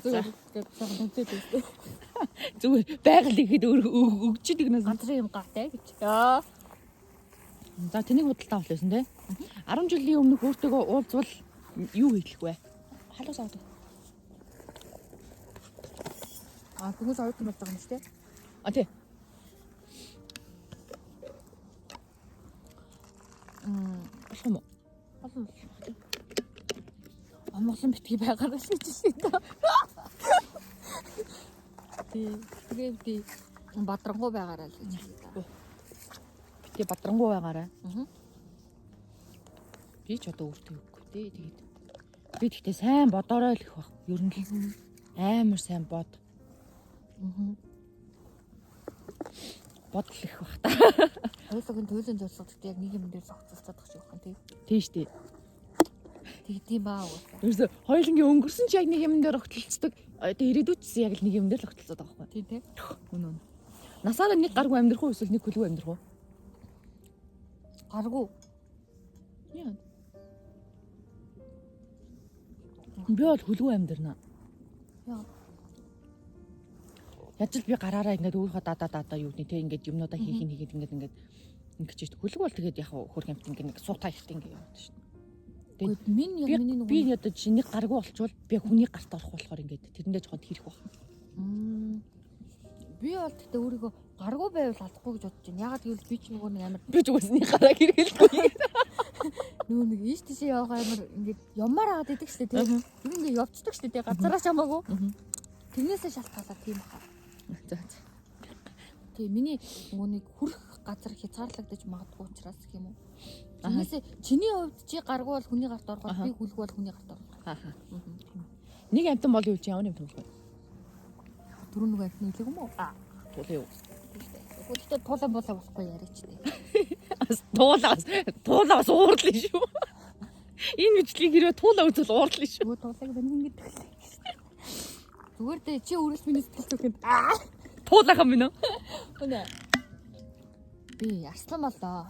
Зүгээр ингээд сайхан тэмцээд байсан. Зүгээр байгаль ихэд өгчдөг гэнэ. Газрын юм гартай гэж. Яа. За тэнийг худалдаа авах лээсэн те. 10 жилийн өмнөх өөртөөгөө уулзвал юу хийх вэ? Халуус авдаг. А хүмүүс оюутан болж байгаа юм шүү дээ. А тий. Болох юм уу? Олон Амгалан битгий байгаарай л гэж шээ та. Тий. Тэгээ би бадрангуй байгаарай л гэж хэлээ та. Битгий бадрангуй байгаарай. Аа. Би ч одоо өөртөө өгөхгүй тий. Тэгээд би тэгтээ сайн бодоорой л их баг. Ер нь л амар сайн бод. Аа. Бодол их баг та. Хоёулаагийн туйлын зорилго гэхдээ яг нэг юм дээр зохицолцоод тах шиг байна тий. Тий штэ. Тэгдэм баа угаасаа. Ерөөсө хоёулангийн өнгөрсөн ч яг нэг юм дээр огтлцдог. Одоо ирээдүйд ч яг л нэг юм дээр л огтлцоод байгаа байхгүй. Тий тий. Үнэн үнэн. Насаараа нэг гаргүй амьдрах уу эсвэл нэг хөлгүй амьдрах уу? Гаргүй. Яа. Би бол хөлгүй амьдрна. Яа. Яаж л би гараараа ингээд өөрийнхөө дадаа дадаа юу гэдэг те ингээд юмнуудаа хийх нь хийгээд ингээд ингээд ингэж шүү дээ. Хөлөг бол тэгээд яг хөрх юмт ингээд нэг суу та ихтэй ингээд яваад шүү дээ. Гэхдээ минь яг Би миний нөгөө би одоо жишээ нэг гаргүй болчвол би хүний гарт орох болохоор ингээд тэрэндээ жоохон хэрэг баг. Би бол тэгтээ өөрийгөө гаргүй байвал алдахгүй гэж бодож байна. Ягаад гэвэл би ч нөгөө нэг амар Би ч үгүйс нэг гараа хэрэгэлгүй. нөгөө нэг ийш тийшээ явах амар ингээд ямаар агаад идэг штэ тий. Ер нь ингээд явцдаг штэ тий. Газараас хамаагүй. Тэрнээсээ шалтгаалаад тийм баха. За за. Тий миний нөгөө нэг хүрх газар хязгаарлагдаж магадгүй учраас гэх юм уу. Тэрнээсээ чиний хувьд чи гаргүй бол хүний гарт орох Аха. би хүлгүй бол хүний гарт орох. Ааха. Нэг амтан бол юу чи ямар амтан болох вэ? Түрүү нөгөө амтны хэлэг юм уу? Аа. Тулын юу? Тийм штэ. Гэхдээ туулан буулаа болохгүй яриач тий. Бас туулаас туулаас уурлаа шүү. Энэ бичлэгийг хэрвээ туулаа үзвэл уурлаа шүү. Нөгөө туулаг байна ингэж тэглээ. Зүгээр дээ чи өөрөөс миний сэтгэл зүрхэнд аа. Туулаахан минь үү? Үнэ. Би арслан боллоо.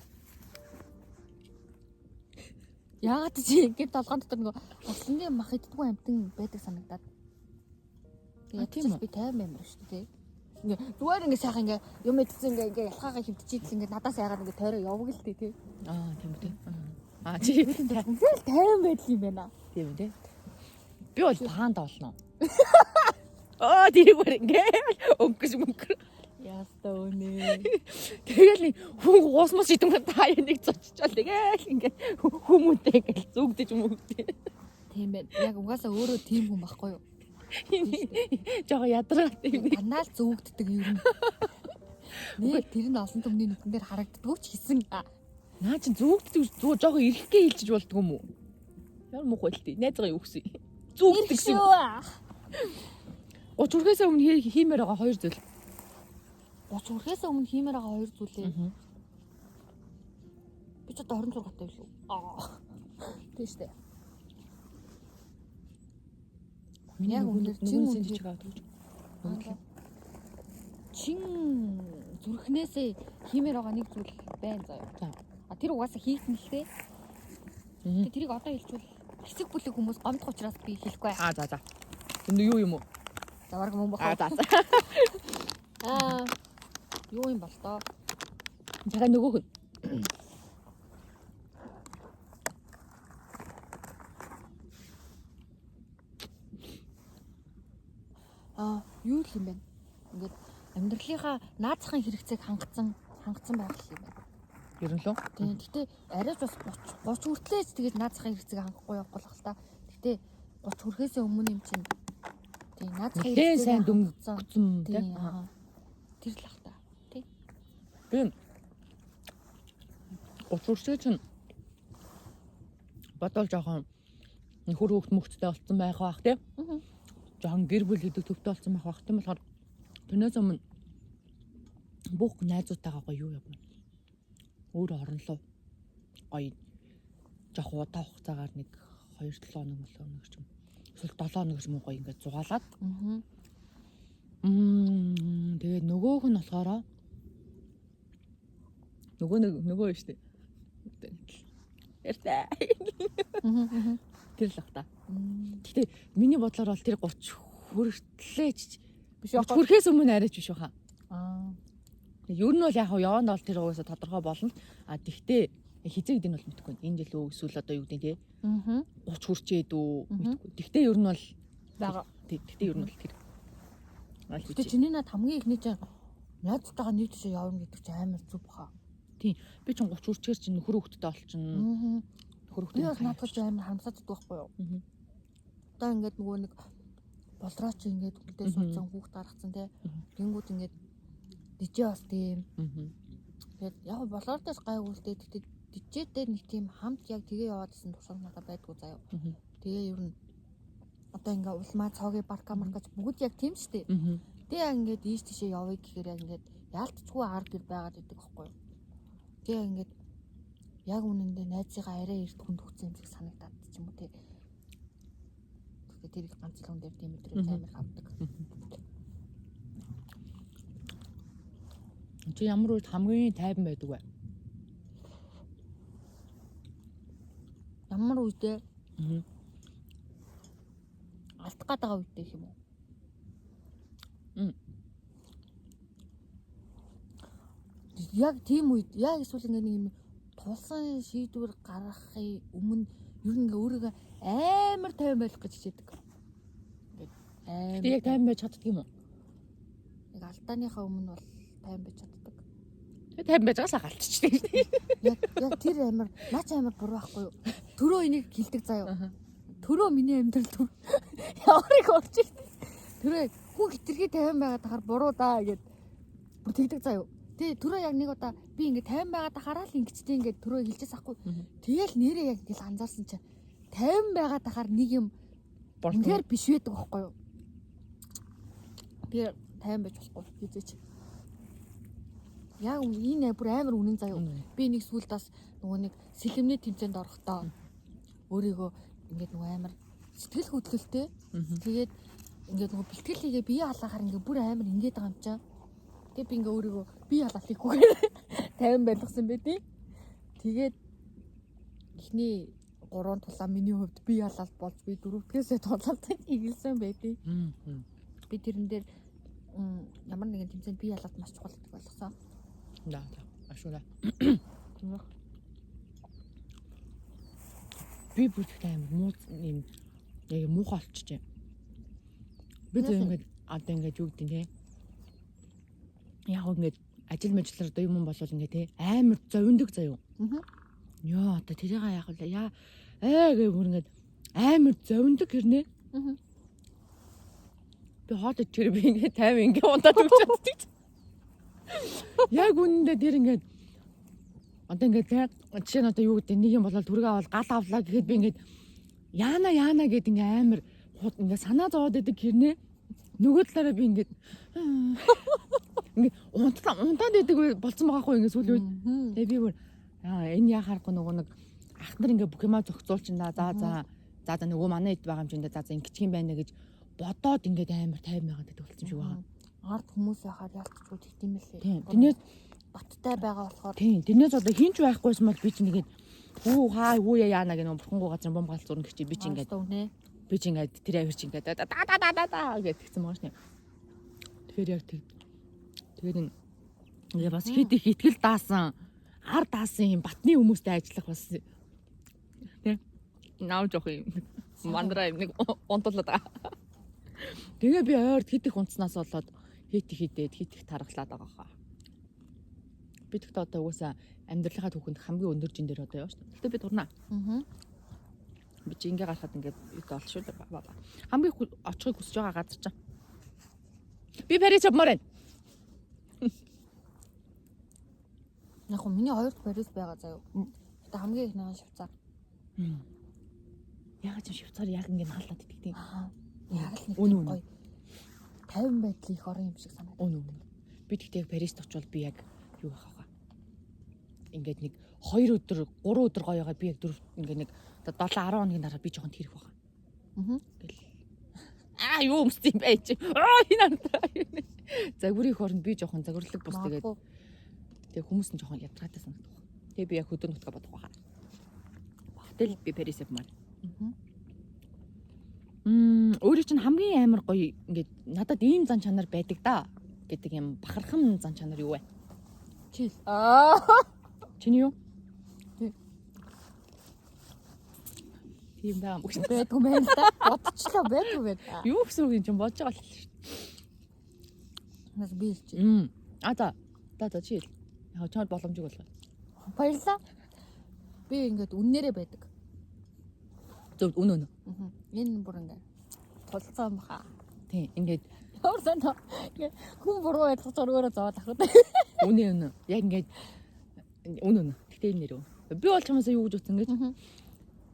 Яагаад чи ингэ толгоон дотор нөгөө арслангийн мах иддэггүй амтан байдаг санагдаад. А, Тэгээд тийм үү? би 50 амир шүү дээ. Ингээ зүгээр ингээ сайхан ингээ юм идсэн ингээ ингээ ялхаагаа хөвтчихийдэл ингээ надаас яагаад ингээ тойроо явг л тээ тий. Аа тийм үү те. Аа чи Үнэхээр л 50 байдал юм байна. тийм үү те. Би бол панда болно. Аа тэрийг бүр ингээл өнгөс мөнгөр. Яста өнөө. Тэгэл нэг хүн уусмас идэнгүү та нэг зоччоол тэгэл ингээд хүмүүнтэй ингээл зүгдэж мөгдөө. Тийм байна. Яг угаасаа өөрөө тийм хүн байхгүй юу? Жого ядаргаатай юм. Дандаа л зөөгддөг юм. Нэг тэр нь олон түмний нүдэн дээр харагддггүй ч хийсэн. Наа чин зүгддэг зүг жого ирэхгээ хэлчих болдгоо юм уу? Ямар муухай л тий. Найзгаа юу гэсэн. Зүгддэг юм. 30 хүрэхээс өмнө хиймээр байгаа хоёр зүйл. 30 хүрэхээс өмнө хиймээр байгаа хоёр зүйлээ. Би ч одоо 26 таа билүү? Аа. Тийм штэ. Миний Яг нөгөө үнээр нөгөө чин сэнди үнээр. чиг авдаг. Нөгөө Чин зүрхнээсээ хиймээр байгаа нэг зүйл байна заяа. За. А тэр угаасаа хийгдэн л дээ. Мгм. Тэгээ тэрийг одоо хэлчихвэл хэсэг бүлэг хүмүүс гомдох учраас би хэлэхгүй. Аа за за. Энэ юу юм уу? За бараг мөн Аа бахаа. за за. Аа. Юу юм бол доо? Цагаа нөгөөх нь. Аа, юу л юм бэ? Ингээд амьдралынхаа наацхан хэрэгцээг хангацсан хангацсан байх юм байна. Ер нь лөө. Тийм. Гэтэ арайч бас 30 30 хүртлээч тэгээд наацхан хэрэгцээг хангахгүй явахгүй л та. Гэтэ 30 хүрэхээс өмнө юм чинь тийм наацхан Нэлээд сайн хангацсан. дөнгөцсөн Тийм. тий. аа. Тэр л ах та. Тий. Би 30 хүрсээ чинь бодвол жоохон хөр хөөхт мөхттэй болцсон байх бах тий. Аа. Жоохон гэр бүл гэдэг төвтэй болцсон байх бах. Тийм болохоор тэрнээс өмнө бүх найзуудтайгаа гоё юу явна. Өөр орон руу гоё жоохон удаан хугацаагаар нэг 2 7 хоног болоо нэг ч юм. Эсвэл 7 хоног ч юм уу гоё ингээд зугаалаад Аа. Тэгээд нөгөөх нь болохоор нөгөө нэг нөгөө шүү дээ. Ярьтай. Тэр л бах та. Гэтэ миний бодлоор бол тэр 30 хүртлээч Биш яах вэ? Хүрэхээс өмнө арайч биш баха. Аа. Ер нь бол яг хав яванд бол тэр угаасаа тодорхой болно. А тэгтээ хизээ гэдэг нь бол мэдэхгүй. Энэ жил үү эсвэл одоо юу гэдэг те Аа. 30 хүрчээд үү Мгм. мэдэхгүй. Тэгтээ ер нь бол Бага. Тэгтээ ер нь бол тэр. Аль Гэтэ би чиний над хамгийн ихний чинь найзтайгаа нэг тийшээ явна гэдэг чинь амар зүв баха. би чинь 30 хүрчээр чинь нөхөр хөвгттэй олчихно. Аа. Нөхөр Би хөвгтөө. бас наадах чинь амар харамсаад байдаг байхгүй юу? Мгм. Одоо ингээд нөгөө нэг болроо чи ингээд үлдээ Мгм. суудсан хүүхд гаргацсан те. Мгм. Тэнгүүд ингээд дижээ бас тийм. Мгм. Тэгээд яг болоор дэс гайгүй л дээ. Гэтэ дижээтэй нэг тийм хамт яг тэгээ яваад исэн туршлага надад байдгүй заяа. Мгм. Тэгээ ер нь одоо ингээ улмаа цоогийн барка маркач бүгд яг тийм шүү дээ. Мгм. Тэгээ яг ингээд ийш тийшээ явъя гэхээр яг ингээд яалтчгүй ар гэр байгаад идэг байхгүй юу. Тэгээ яг ингээд яг үнэндээ найзыгаа арай эрт хүнд өгсөн юм шиг санагдаад ч юм уу те. Тэгэхээр тэр их ганц л хүн дээр тийм мэдрэмж Мгм. амар авдаг. Чи ямар үед хамгийн тайван байдаг вэ? Ямар үедээ Мгм. алдах гээд байгаа үедээ гэх юм уу? Мм. Яг тийм үед яг эсвэл ингээд нэг юм тулсан шийдвэр гаргахын өмнө ер нь ингээ өөрийгөө амар тайван байх гэж хичээдэг. Ингээд амар. Гэтэ яг тайван байж чаддаг юм уу? Яг алдааныхаа өмнө бол тайван байж чаддаг. Тэгээ тайван байж байгаасаа галччихдаг шүү дээ. Яг тэр амар наач амар буруу байхгүй юу? Төрөө энийг хилдэг заяа. Аха. Төрөө миний амьдрал түр. Ямар их орж ирсэн. Төрөө хүн хитрхи тайван байгаад тахаар буруу даа гэд бүр тэгдэг заяа. Тэгээ төрөө яг нэг удаа би ингээ тайван байгаад тахаараа л ингэчтэй ингээ төрөө хэлчихээс ахгүй. Мгм. Тэгэл нэрээ яг ингээл анзаарсан чинь тайван байгаад тахаар нэг юм Болтон. үнэхээр биш байдаг байхгүй юу? Би тайван байж болохгүй хизээч. Яг энэ бүр амар үнэн заяа. Би нэг сүүлд бас нөгөө нэг сэлэмний тэмцээнд орохдоо өөрийгөө ингээд нөгөө амар сэтгэл хөдлөлтэй. Тэгээд ингээд нөгөө бэлтгэл хийгээ бие халаахаар ингээд бүр амар ингээд байгаа юм чаа. Тэгээд би ингээд өөрийгөө бие халаах хийхгүйгээр тайван байлгасан байдیں۔ Тэгээд эхний гурван тулаан миний хувьд бие халаалт болж би дөрөвдгөөсөө тулаалт игэлсэн байдیں۔ Мгм. Би тэрэн дээр ямар нэгэн тэмцээнд бие халаалт маш чухал гэдэг ойлгосон. Да, да. Ашуула. Тийм үү? Би бүр тэгтээ амар муу юм яг муухай болчихжээ. Би зөв Яасан? ингээд одоо ингээд юу гэдэг те. Яг ингээд ажил мэжлэр одоо юм болвол ингээд те амар зовиндог заяа. Аа. Йоо одоо тэрийг яах вэ? Яа ээ гэ бүр ингээд амар зовиндог хэрнээ. Аа. Би хоол идэхээр би ингээд тайван ингээд унтаад өгч чаддаг. Яг үнэндээ тэр ингээд одоо ингээд те жишээ нь одоо юу гэдэг нэг юм болол түргээ авал гал авлаа гэхэд би ингээд яана яана гэд ингээд амар ингээд санаа зовоод идэг хэрнээ нөгөө талаараа би ингээд ингээд унтаад идэг болцсон байгаа хгүй ингээд сүүлийн үед. Тэгээ би бүр энэ яхаарахгүй нөгөө нэг ах нар ингээд бүх юмаа зохицуулчин да за за за за нөгөө манай ид байгаа юм чинь да за за ингэчих юм байна гэж бодоод ингээд амар тайван байгаад байдаг болсон юм шиг байгаа. Ард хүмүүс байхаар ялцчгүй тэгт юм лээ. Тийм. Тэрнээс баттай байгаа болохоор тийм тэрнээс одоо хинч байхгүйсэн бол би чинь нэгээд хүү хаа хүү яана гэх нэг бурхангуу газар бом галзуурна гэж чи би чи ингээд үнэ. би чи ингээд тэр авир чи ингээд да да да да да гэж тэгсэн байгаа шнэ. Тэгэхээр яг тэг тэгээд энэ ингээ бас хэд их итгэл даасан ар даасан юм батны хүмүүстэй ажиллах бас тий нав жоох юм мандраа юм нэг унтуулаад байгаа. Тэгээ би ойрд хэд их унтснаас болоод хит их хідээд хит их тархлаад байгаа хаа. Би тэгтээ одоо угаасаа амьдралынхаа түүхэнд хамгийн өндөр жин дээр одоо яваа шүү дээ. Тэгтээ би дурнаа. Аа. Би чи ингээ гарахад ингээ юу олж шүү дээ. Хамгийн очихыг хүсэж байгаа газар чинь. Би Парис явмаар байна. Яг хөө миний хоёрт Парис байгаа заяа. Гэтэ хамгийн их нэг Швейцар. Яг ч Швейцар яг ингээ наалаад идэх тийм. Аа. Яг л нэг Үнэ, тийм үнэ. гоё. 50 байдлын их орон юм шиг санагдав. Үнэ үнэ. Би тэгтээ яг Парист очивол би яг юу байх вэ? Ингээд нэг 2 өдөр, 3 өдөр гоёгаа би яг дөрөв ингээд нэг 7 10 хоногийн дараа би жоохон тэрэх байх. Аа. Ингээл аа юу өмссөн юм бэ чи? Аа энэ ардаа. Загварын их оронд би жоохон загварлаг бус тэгээд тэгээ хүмүүс нь жоохон ядраатай санагдах. Тэгээ би яг хөдөө нутгаа бодох байхаа. Тэгэл би Парис явмаар. Аа. Өөрөө чинь хамгийн амар гоё ингээд надад ийм зан чанар байдаг да гэдэг юм бахархан зан чанар юу вэ? Чил. Аа. Чиний юу? Тий. Тийм даа. Байдгүй юм байна л да. Бодчихлоо байдгүй байна. Юу гэсэн үг юм чинь бодож байгаа л шүү. Нас би хэлчих. А за. За за чи хэл. Яг чамд боломжийг болгоо. Баярлалаа. Би ингээд үннээрээ байдаг. Зөв үнэ үнэ. Энэ бүр ингээд тулцсан баха. Тийм ингээд Ямар санаа. Ингээд хүн буруу ойлгож өөрөө зовоод ах үү. Үнэ үнэ. Яг ингээд үнэ үнэ. Гэтэ энэ нэр үү. Би бол чамаасаа юу гэж утсан гэж.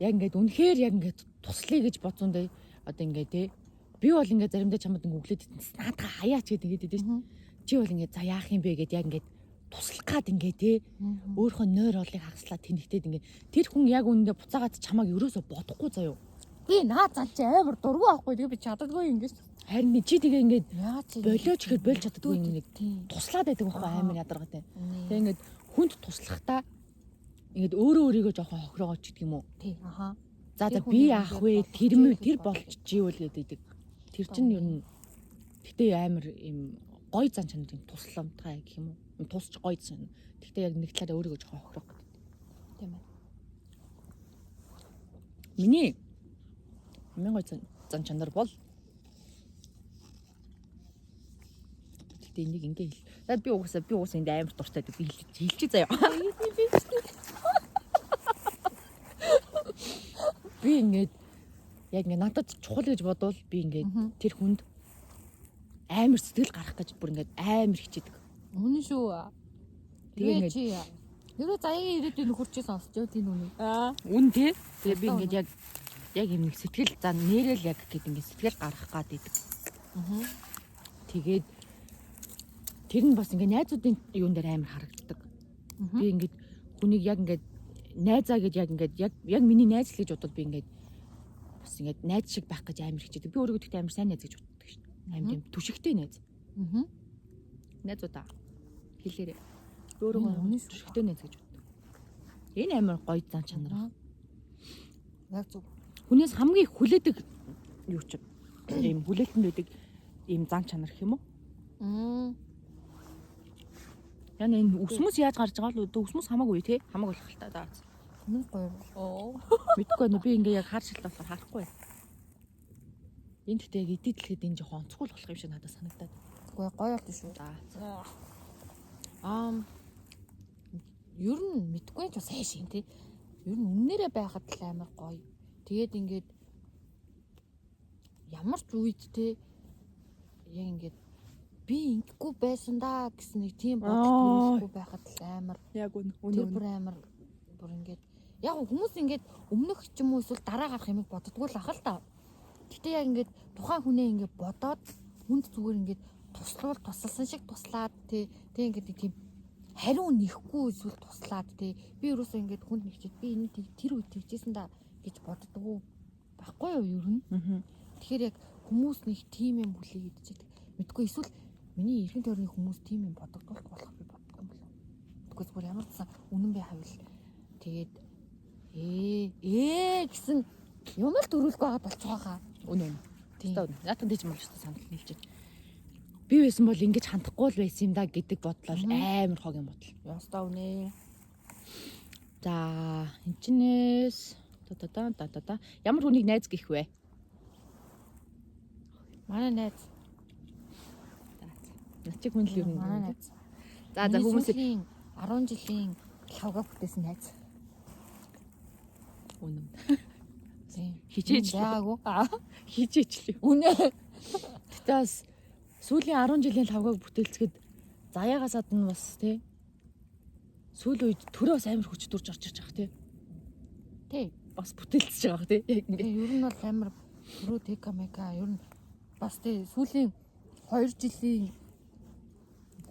Яг ингээд үнэхээр яг ингээд туслая гэж бодсон дээ. Одоо ингээд те. Би бол ингээд заримдаа чамд ингээд өглөөд наадгаа хаяач гэдэг ингээд идэв шүү. Чи бол ингээд за яах юм бэ гэд яг ингээд туслах гад ингээд те. Өөрийнхөө нойр олыг хагаслаа тэнэгтээд ингээд тэр хүн яг үнэндээ буцаагаад чамааг ерөөсө бодохгүй заяо. Би наа зан чи амар дургу аахгүй тэгээ би чаддаггүй ингэж. Харин чи тэгээ ингээд болооч ихээр болж чаддаггүй ингээд туслаад байдаг байхгүй амар ядаргатай. Тэгээ ингээд хүнд туслахдаа ингээд өөрөө өөрийгөө жоохон хохироогооч гэдэг юм уу? Тий. Аха. За за би яах вэ? Тэр тэр болчихжийвэл гэдэг. Тэр чинь ер нь гэтээ амар юм гой зан чанар юм тусламтгай гэх юм уу? Юм тусч гой зан. Гэтээ яг нэг талаараа өөрийгөө жоохон хохироох гэдэг. Тийм ээ. Миний хамгийн гой зан чанар бол гэтээ энийг ингээ хэл. За би угаасаа энд амар дуртай гэдэг би хэлчихье заяа. Би ингээд яг ингээд надад чухал гэж бодвол би ингээд тэр хүнд амар сэтгэл гарах гэж бүр ингээд амар хичээдэг. Үнэн шүү. Тэгээ чи ерөө заяагийн ирээдүйн нөхөр чи сонсч юу тийм үнэ. Аа. Үн тий. Тэгээ би ингээд яг юм нэг сэтгэл за нэрэл яг гэд ингээд сэтгэл гаргах гад идэг. Тэгээд тэр нь бас ингээд найзуудын юун дээр амар харагддаг. Би ингээд хүнийг яг ингээд найзаа гэж яг ингээд яг миний найз л гэж бодвол би ингээд бас ингээд найз шиг байх гэж амар хичээдэг. Би өөрийгөө тэгтээ амар сайн найз гэж боддог шин. Амар тийм түшигтэй найз. Найзуудаа хэлээрэй. Би өөрийгөө түшигтэй найз гэж боддог. Энэ амар гоё зан чанар. Яг зөв. Хүнээс хамгийн их хүлээдэг юу ч ийм хүлээлтэн байдаг ийм зан чанар гэх юм уу? Яна энэ өсмөс яаж гарч байгаа л өсмөс хамаагүй тий? Хамааг болох л та. За. Өмнө гоё. Оо. Мэдгүй нөө би ингээ яг хар шилт болохоор харахгүй. Энэ гэхдээ яг идэтлэхэд энэ жоохон онцгой болох юм шиг надад санагдаад. Үгүй гоё болт шүү. За. Аа. Ер нь мэдгүй ч бас хайшин тий. Ер нь үннээрээ байхад л амар гоё. Тэгээд ингээд ямар ч үед тий яг ингээд би ингэхгүй байсан да гэсэн нэг тийм бодол төрүүлэхгүй байхад л амар. Яг үнэ. Тэр бүр амар бүр ингээд яг хүмүүс ингээд өмнөх ч юм уу эсвэл дараа гарах юмыг боддгоо л ах л та. Гэтэ яг ингээд тухайн хүнээ ингээд бодоод хүнд зүгээр ингээд туслуул тусалсан шиг туслаад тий тэг ингээд нэг тийм хариу нэхгүй эсвэл туслаад тий би ерөөсөө ингээд хүнд нэгчээд би энэ тэр үед тэгжсэн да гэж боддгоо байхгүй юу ер нь. Тэгэхээр яг хүмүүс нэг тийм юм хүлээгээд чидэг. Мэдгүй эсвэл миний эргэн тойрны хүмүүс тийм юм бодогдвол болох би боддог юм болов. Мэдгүй зүгээр ямар ч сан үнэн бай хавил тэгээд гэсэн юм л төрүүлэхгүй байгаа болчих واخа. Үнэн үнэн. Тийм. Наатан дэж мөн шүү санал нийлж байна. Би байсан бол ингэж хандахгүй л байсан юм да гэдэг бодлол амар хог юм бодол. Ястаа үнэ. За энэ чинээс та ямар хүнийг найз гэх вэ? Манай найз. Над чиг хүн л ер нь. Манай найз. За за хүмүүс 10 жилийн лавга бүтээсэн найз. Үнэн. Тийм. Хичээж байгаагүй. Хичээж л. Үнэ. Гэтэ бас сүүлийн 10 жилийн лавгаг бүтээлцэхэд заяагаас гадна бас тий. Сүүлийн үед төрөө бас амар хүч төрж орж ирж байгаа тий. Тий. Бас бүтээлцэж байгаа тий. Яг ингэ. Ер нь бол амар төрөө тека мека ер нь бас тий сүүлийн 2 жилийн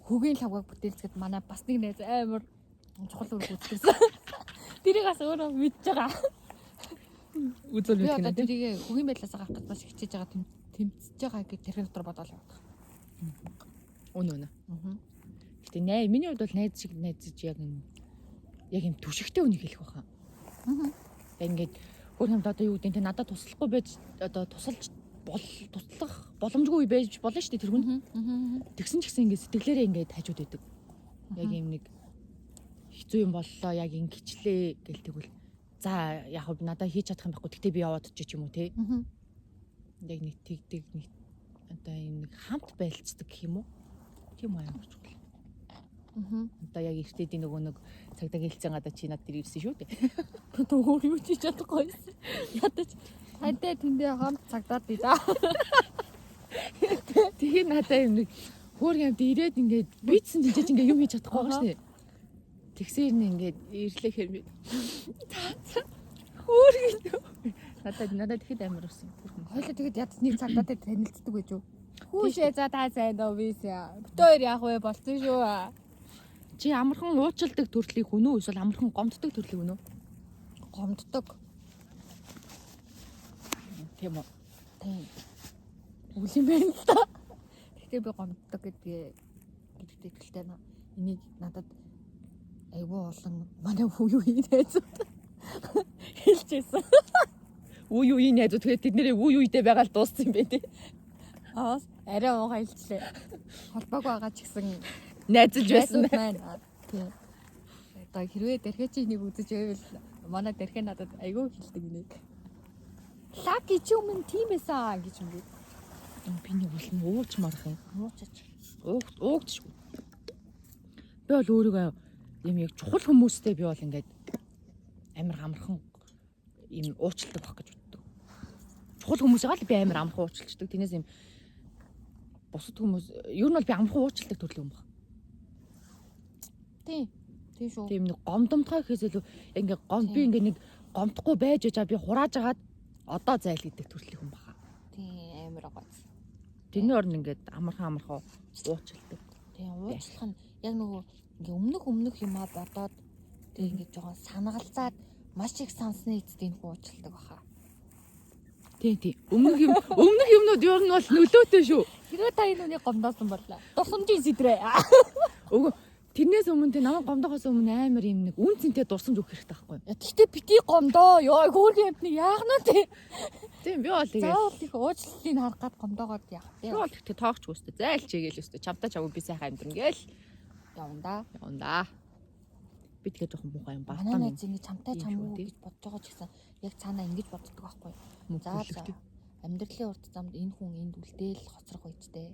хөгийн лавгаг бүтээлцэхэд манай бас нэг найз амар чухал үр гүйцэтгсэн. Тэрийг бас өөрөө мэдж байгаа. Үзэл Би мэдэх одоо нь тий. тэрийг хөгийн байдлаасаа гарах гэж маш хичээж байгаа тэмцэж байгаа гэж тэрхэн дотор бодоол явах. Үнэ үнэ. Гэтэ най миний хувьд бол найз шиг найзж яг юм түшигтэй үнийг хэлэх байхаа. Яг ингээд Хөр юмд одоо юу гэдэг нь те надад туслахгүй байж одоо тусалж бол туслах боломжгүй байж болно шүү дээ тэр хүн. Тэгсэн ч гэсэн ингээд сэтгэлээрээ ингээд хажууд байдаг. Яг юм нэг хэцүү юм боллоо яг ингэчлээ гэл тэгвэл за яг хөө надад хийж чадах юм байхгүй тэгтээ би яваад очиж юм уу те. Яг нэг тэгдэг нэг одоо юм нэг хамт байлцдаг гэх юм уу? Тийм амар чухал. Одоо яг эртээдийн нөгөө нэг цагдаа гэлцэн гадаа чи над дээр ирсэн шүү дээ. Өөр юу ч хийж чадахгүй байсан. Ядаж тантай тэндээ хамт цагдаад бий да. Тэгэхээр надаа юм нэг хөөр юмд ирээд ингээд бийцсэн тийч ингээд юм хийж чадахгүй байгаа шүү дээ. Тэгсээр нь ингээд ирлэхээр би хөөр гэдэг. Надад тэгэхэд амар усан. Хойлоо тэгээд ядаж нэг цагдаа дээр танилцдаг байж юу? Хүүшээ за та сайн дөө бис. Битүү хоёр яах вэ болцсон шүү. Чи амархан уучилдаг төрлийн хүн үү эсвэл амархан гомддог төрлийн хүн үү? Гомддог. Тийм үү. Тийм. Үл юм байна л да. Гэхдээ би гомддог гэдгээ гэдэгт итгэлтэй байна. Энийг надад айгүй олон манай үе үеийн найзууд хэлж байсан. Үе үеийн найзууд тэгээд тэд нэрээ үе үедээ байгаа л дууссан юм байна тий. Аа арай уугаа хэлжлээ. Холбоогүй байгаа ч гэсэн Найзалж байсан. найзууд маань. Тийм. Одоо хэрвээ дархиачийг нэг үзэж байвал манай дархиа надад айгүй хэлдэг энийг. Лаки чи өмнө тийм байсан гэж юм би. Би нэг үл нь уучмаарх юм. Уучаач. Уугдшгүй. Би бол өөрийгөө юм яг чухал хүмүүстэй би бол ингээд амар амархан юм уучладаг байх гэж боддог. Чухал хүмүүсээ л би амар амархан уучилчдаг. Тэрнээс юм бусад хүмүүс ер нь бол би амархан уучладаг төрлийн юм баг. Тийм. Тийм шүү. Тийм нэг гомдомтгой гэхээс илүү ингээд гом би ингээд нэг гомдохгүй байж байгаа би хурааж агаад одоо зайл гэдэг төрлийн хүн баха. Тийм амар гоц. Тэрний орн ингээд амархан уучилдаг. Тийм уучлах нь яг нөгөө ингээ өмнөх юмаа бодоод тэг ингээ жоохон санагалзаад маш их сансны эцэст энэ хүн уучладаг баха. Тийм. Өмнөх юмнууд ер нь бол нөлөөтэй шүү. Хэрвээ та энэ үнийг гомдоосон боллоо. Дурсамжийн сэдрээ. Үгүй тэрнээс өмнө тэ намайг гомдохоос өмнө амар юм нэг үн цэнтэй дурсамж өгөх хэрэгтэй байхгүй юу? Гэхдээ бити гомдоо. Йоо хөөрхөн юмтны яах нь тэ. Тийм би бол тэгээд Заавал их уучлалыг харах гад гомдоогоод яах би вэ? бол тэгтээ тоогч үстэй. Зайлч хийгээл өстэй. Чамтай чамгүй би сайхан амьдрна гээл. Явна да. Явна да. Би тэгэхээр жоохон муухай юм Манай бартаа найз ингэ чамтай юм чамгүй шүү, тий. гэж бодож байгаа ч гэсэн яг цаанаа ингэж боддог байхгүй. юм. За за. Амьдралын урт замд энэ хүн энд үлдээл хоцрох үедтэй.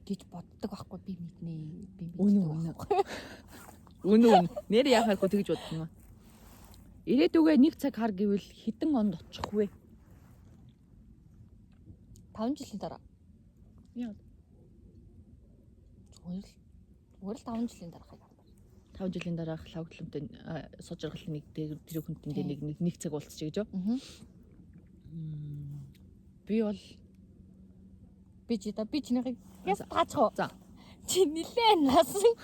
Гэж боддог байхгүй би мэднэ. Би Үнэн мэддэг үнэн. байхгүй. Үнэн үнэн. Нэр яхааргүй тэгж боддог юм аа. Ирээдүгээ нэг цаг хар гэвэл хэдэн онд очих вэ? 5 жилийн дараа. Яа. Зүгээр л 5 жилийн дараа хаяа. 5 жилийн дараах лавгламтай сужиргалын нэг тэр хүнтэн дээр нэг нэг цаг уулзчих гэж юу? Аа. Би бол Би чи да би чинийхийг яс таачих уу? За. Чи нилээ насан.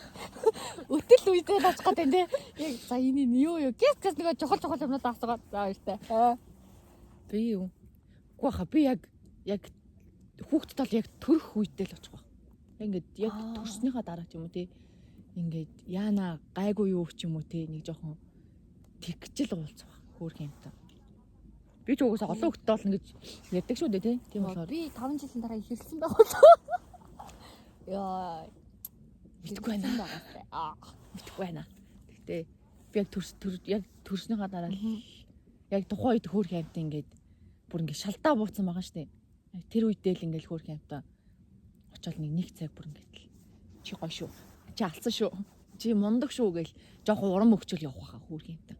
Өтөл үедээ лаачих гэдэг те. Яг за энэ нь юу юу? Гэс гэс нөгөө чухал чухал юмнууд асуугаад. За баяртай. Аа. би юу? Үгүй хаа би яг хүүхдэд бол яг төрөх үедээ л очих байх. Ингээд яг төрснийхаа дараа ч юм уу те. Ингээд яана гайгүй юу ч юм уу те нэг жоохон тэгчл уулзах байх хөөрхөн юмтай. Би ч угаасаа олон хүүхдтэй болно гэж ярьдаг шүү дээ те. Тийм болохоор Би 5 жилийн дараа ихэрсэн байх болоо. Яа. Мэдгүй байна. Аа. Мэдгүй байна. Гэтэ би яг төрс төр яг төрснийхаа дараа л яг тухайн үед хөөрхөн амтан ингээд бүр ингээд шалдаа бууцсан байгаа шүү дээ. Яг тэр үедээ л ингээд хөөрхөн амтан очоод нэг цаг бүр ингээд л чи гоё шүү. Чи алдсан шүү. Чи мундаг шүү гэл жоохон урам өгчөл явах байхаа хөөрхөн амтан.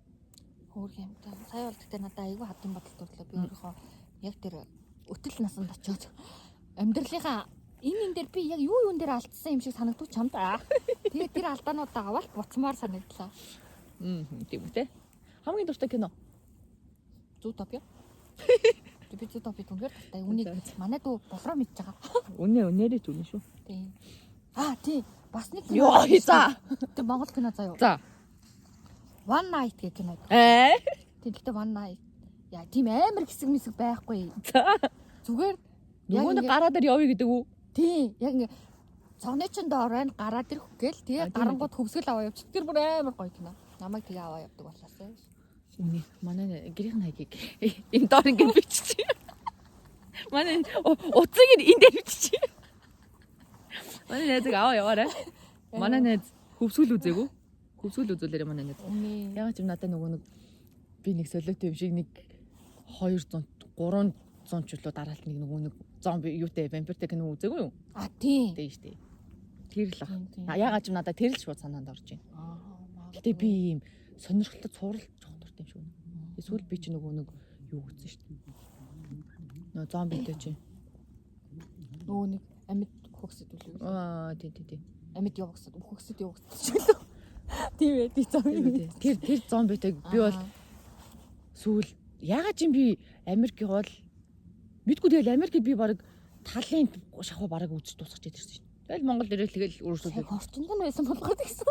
Хөөрхөн амтан. Сая бол гэтээ надад айгүй хадын бодол төрлөө. Би өөрийнхөө яг тэр өтөл насанд очиод амьдралынхаа энэ дээр би яг юу юун дээр алдсан юм шиг санагдав чамд. Тэгээд тэр алдаануудаа аваад буцмаар санагдлаа. Тийм үү те. Хамгийн дуртай кино. Зүүтопиа. Би зүүтопи үнэхээр дуртай. Үүнийг манай дүү болроо мэдж байгаа. Үнэ үнээрээ ч үнэ шүү. Тийм. Аа тийм. Бас нэг Йоо за. Тэр Монгол кино заяа. За. One Night гэх кино. Ээ. Тийм гэхдээ One Night. Яа тийм амар хэсэг мэсэг байхгүй. За. Зүгээр Нөгөө нэг гараа дээр явъя гэдэг үү? Тийм. Яг ингээ цогны чин доор байна гараад ирэх гээл тэгээ гарангууд хөвсгөл аваа явчих. Тэр бүр амар гоё кино. Намайг тэгээ аваа явдаг болоосаа. Үний манай гэрийн хаягийг энэ доор ингэ биччихье. Манай утсыг энэ дээр биччихье. Манай найзыг аваа яваарай. Манай найз хөвсгөл үзээгүй. Хөвсгөл үзүүлээрэй манай найз. Үнэ. Ягаад ч юм надад нөгөө нэг би нэг солиотой юм шиг нэг 200 300 ч үлээ дараалт нэг нөгөө нэг зомби юутай вампиртай кино үзээгүй юу? А тийм. Тэ штэ. Тэр л ах. Тийм, тийм. Ягаад ч юм надад тэр л шууд санаанд орж байна. Аа. Гэтэ би ийм сонирхолтой цуврал жоох дуртай юм шиг байна. Эсвэл би чи нөгөө нэг юу үзсэн шүү дээ. Нөгөө зомбитэй чи. Нөгөө нэг амьд хөгсөд үлээ. Аа тий тий тий. Амьд явагсад хөгсөд явагсад ч үлээ. Тийм ээ, тий зомби. Тэр тэр зомбитэй би бол сүүл ягаад ч юм би Америкийг бол мэдгүй тэгэл Америкт би баг талын шахуу бараг үзэж дуусгаж ирсэн шин. Тэгэл Монгол ирэл тэгэл өөрсдөө Яг орчинд нь байсан болгоод гэсэн.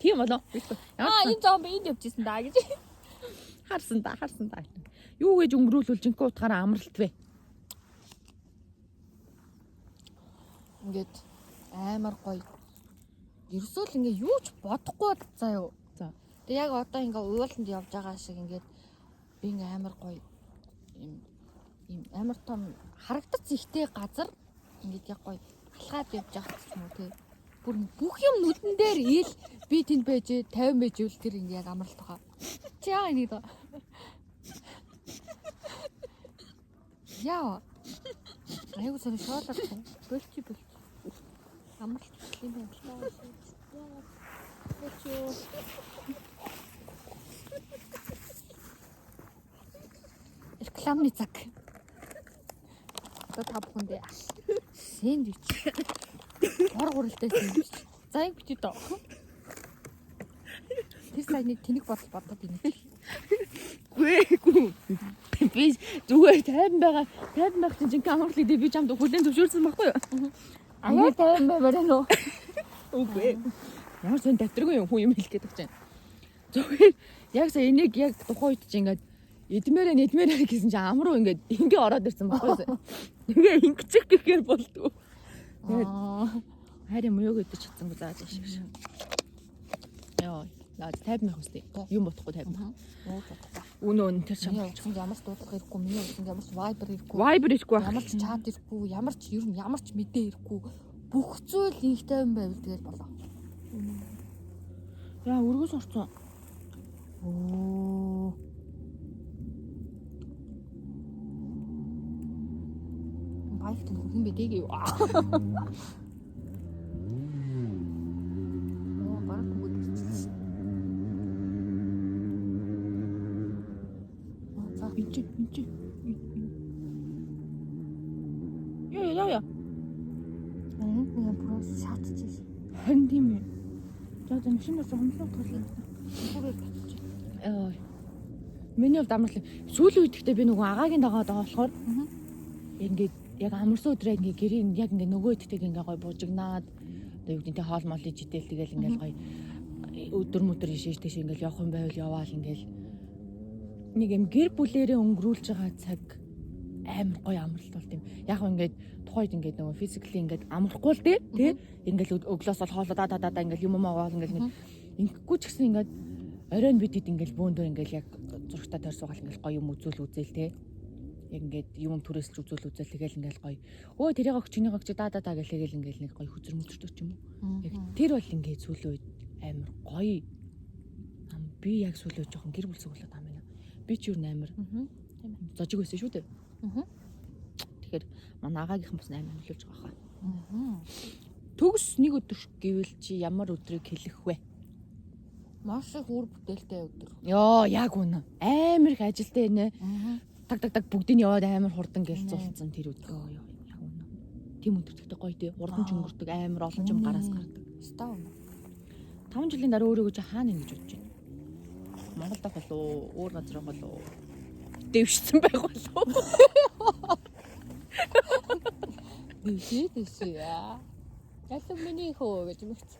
тийм болоо. Мэдгүй. Аа, энэ зомби энд явжсэн даа гэж. Харсан да харсан да. Юу гэж өнгөрүүлвэл жинхэнэ утгаараа амралт вэ? Ингээд амар гоё. Ерөөсөө л ингээ юу ч бодохгүй заа юу. За. Тэг яг одоо ингээ ууланд явж байгаа шиг ингээд би ингээ амар гоё юм юм амар том харагдац ихтэй газар ингээд яг гоё алхаад явж байгаа ч юм уу те. Бүр бүх юм нүдэн дээр ил би тэнд байж 50 байж үл тэр ингээ яг амралт байгаа. Чи яа энийг доо. Яа. Айгуу зэрэг шоолоод болчих болчих. Амралт юм байна л та. Болчих. Рекламны цаг. Одоо та бүхэндээ сэндвич. Гор гуралтай сэндвич. За яг бичиж доо. Тэр саяны тэнэг бодол бодоод инээ. Гүй гүй. Би зүгээр 50 байгаа. 50 байх чинь жинхэнэ амралт гэдэг би чамд хүлээн зөвшөөрсөн байхгүй юу? Аяа 50 баймаар байна уу? Үгүй. Ямар сонь давтаргүй юм хүн юм хэлэх гээд байгаа чинь. Зүгээр яг сая энийг яг тухайн үед чинь ингээд эдмээрээ нэдмээрээ гэсэн чинь амруу ингээд ингээ ороод ирсэн байхгүй юу? Тэгээ ингэчих гэхээр болдгоо. Тэгээд харин мууг идэж чадсангүй зааж шиг шиг. Йоо, наа 50 мянга үстэй. Юм бодохгүй 50 мянга. Ууж бодохгүй. Үнэ үнэ тэр чам. Миний утсанд ямар ч дуудлага ирэхгүй, миний утсанд ямар ч Viber ирэхгүй, Viber ирэхгүй байх. ямар ч чат ирэхгүй, ямар ч ер нь ямар ч мэдээ ирэхгүй. Бүх зүйл инх тайван байвал тэгэл болоо. Яа, өргөс орцсон. Өө. Баярт нь хүн бэ дээг юу? Оо, бараг бүгд бичсэн. За, Энд чи, энд чи. Яа, яа, яа. энэ нэг бүр шаатчихсэн. Харин тийм ээ. За, за машин бас хомлоо торлоо. Бүрээр татчих. Яа. Миний хувьд амарлаа. Сүүлийн үед гэхдээ би нөгөө агаагийн дагаа байгаа болохоор ингээд яг амарсан өдрөө ингээд гэрийн яг ингээд нөгөө иддэг ингээд гой бужигнаад одоо юу гэдэг нь хоол мол иж идэл тэгэл ингээд гой өдөр мөдөр ишээж тийш ингээд явах юм байвал яваал ингээд нэг юм гэр бүлэрээ өнгөрүүлж байгаа цаг амар гоё амралт болт юм. Яг гоо ингээд тухайд ингээд нөгөө физикли ингээд амрахгүй л дээ тий. Ингээд өглөөс бол хоолоо да да да да ингээд юм юм аваад ингээд ингэхгүй ч гэсэн ингээд оройн бид хэд ингээд бөөндөр ингээд яг зурагтаа тойр суугаал ингээд гоё юм үзүүл үзээл тий. Яг ингээд юм түрээсэлж үзүүл үзээл тэгэл ингээд гоё. Өө тэрийг огч энийг огч да да да гэл тэгэл ингээд нэг гоё хөзөр мөзөртэй ч юм уу. Яг тэр бол ингээд сүүлийн үед амар гоё. Би яг сүүлийн үед жоохон гэр бүл суглаад байгаа юм байна. Би ч юу н амар зожиг байсан шүү дээ. Тэгэхээр манай агаагийнхан бас амар нөлөөлж байгаа хаа. Төгс нэг өдөр гэвэл чи ямар өдрийг хэлэх вэ? Маш их үр бүтээлтэй өдөр. Йоо, яг үнэ. Амар их ажилтай нэ. Таг таг таг бүгдийг нь яваад амар хурдан гэл зулцсан тэр өдөр. Йоо, ёо, яг үнэ. Тийм өдөр тэгтээ гоё тий. Хурдан ч өнгөрдөг, амар олон ч юм гараас гардаг. Став. 5 жилийн дараа өөрийгөө чи хаана ингэж бодож байна? Монголд байх болов уу? Өөр газар байх болов уу? Дэвшсэн байх болов уу? Дэшээ дэшээ. Ялан миний хөө гэж мэгц.